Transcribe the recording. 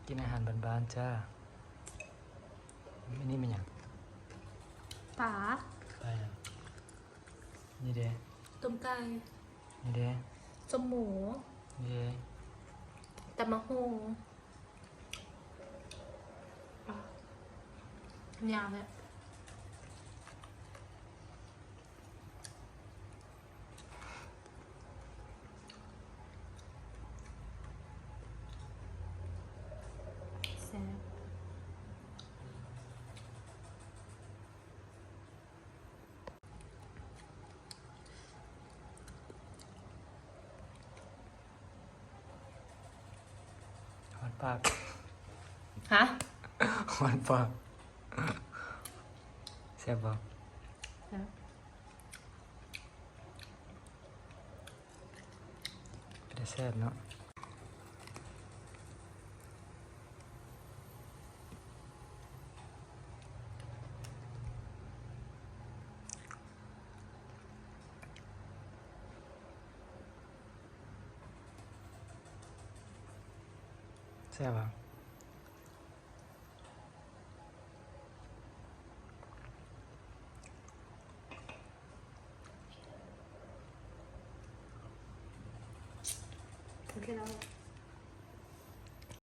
ກິນອາຫານບ້ານໆ ຈ້າ. ອັນນີ້ແມ່ນຫຍັງ? ປາ. ປາຫຍັງ? ນີ້ເດ້. ຕົ້ມໄກ່. ນີ້ເດ້. ສົ້ມໝູ. ນີ້ເດ້. ຕຳບັກຫຸ່ງ. ຍາວແລ້ວ. ແຊບ. ຮ້ອນປາກ. ຮະ? ຮ້ອນປາກ. ແຊບບໍ່? ແຊບ. ເປັນຕາແຊບເນາະ. ແຊບບໍ່? ໂອເຄແລ້ວ.